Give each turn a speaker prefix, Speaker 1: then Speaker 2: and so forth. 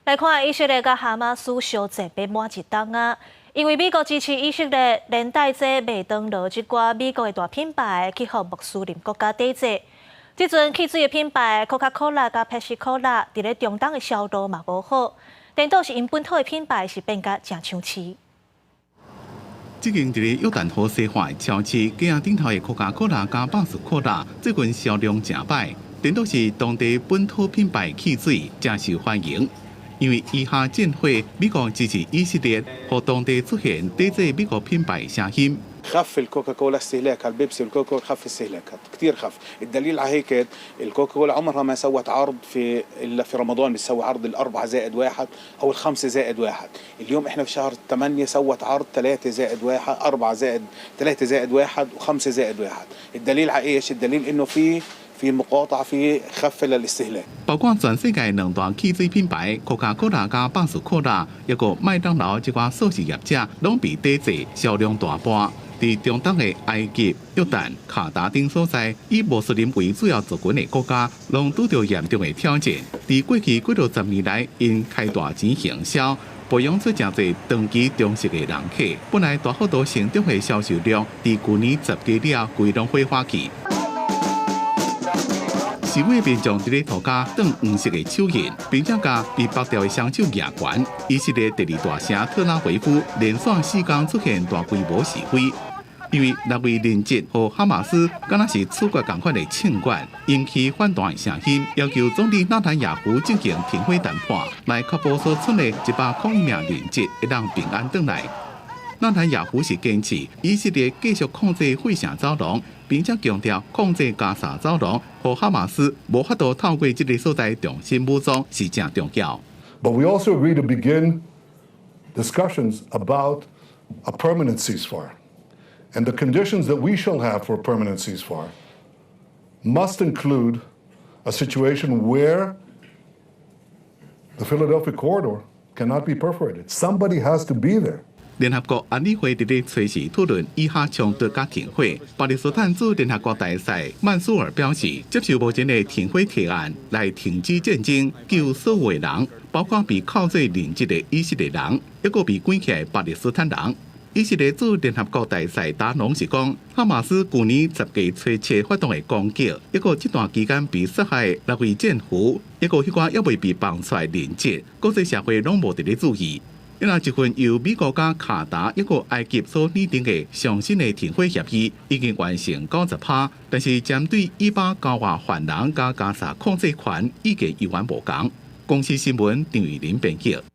Speaker 1: 來看以色列佮哈馬斯相戰欲滿一冬啊！因為美國支持以色列，連帶這麥當勞這寡美國的大品牌去予穆斯林國家抵制。這陣汽水的品牌可卡可樂佮百事可樂，佇咧中東的銷路嘛無好，顛倒是𪜶本土的品牌是變甲誠搶市。
Speaker 2: 這間佇咧約旦河西岸的超市，架仔頂頭的可卡可樂佮百事可樂，最近銷量誠䆀，顛倒是當地本土品牌汽水誠受歡迎。因為以哈戰火，美國支持以色列，予當地出現抵制美國品牌聲音。
Speaker 3: خف الكوكاكولا استهلاكها، البيبسي والكوكاكولا خف استهلاكها كثير خف. الدليل على هيك، الكوكاكولا عمرها ما سوت عرض الا في رمضان، بتسوي عرض ال4+1 او ال5+1. اليوم احنا في شهر 8، سوت عرض 3+1، 4 زائد 3+1 و5+1. الدليل على ايش؟ الدليل انه في مقاطعه، في خف للاستهلاك。
Speaker 2: 包括全世界兩大汽水品牌可卡可樂佮百事可樂，抑閣麥當勞這寡素食業者，攏被抵制，銷量大跌。佇中東的埃及、約旦、卡達等所在，以穆斯林為主要族群的國家，攏拄著嚴重的挑戰。佇過去幾若十年來，𪜶開大錢行銷，培養出誠濟長期忠實的人客。本來大幅度成長的銷售量，佇舊年10月了後，規攏火化去。示威民眾佇咧塗跤斷黃色的手印，並且共被縛牢的雙手舉懸。以色列第二大城特拉維夫連續4工出現大規模示威，因為六位人質予哈馬斯敢若是處決仝款的槍決，引起反彈的聲音，要求總理納坦雅胡進行停火談判，來確保所賰的101名人質會當平安轉來。納坦雅胡是堅持以色列繼續控制費城走廊，並且強調控制加薩走廊，予哈馬斯無法度透過這个所在重新武裝是誠重要。
Speaker 4: But we also agree to begin discussions about a permanent ceasefire. And the conditions that we shall have for a permanent ceasefire must include a situation where the Philadelphia corridor cannot be perforated. Somebody has to be there.
Speaker 2: 聯合國安理會佇咧初四討論以哈衝突佮停火。巴勒斯坦駐聯合國大使曼蘇爾表示，接受目前的停火提案來停止戰爭，救所有的人，包括被扣做人質的以色列人，抑閣被關起來的巴勒斯坦人。以色列駐聯合國大使達農是講，哈馬斯舊年10月初七發動的攻擊，抑閣這段期間被殺害的六位戰俘，抑閣彼寡猶未被放出來人質，國際社會攏無佇咧注意。因為這份由美國佮卡達抑閣埃及所擬定的上新的停火協議已經完成90%，但是針對以巴交換犯人佮加薩控制權意見依然無仝。公視新聞張玉林編輯。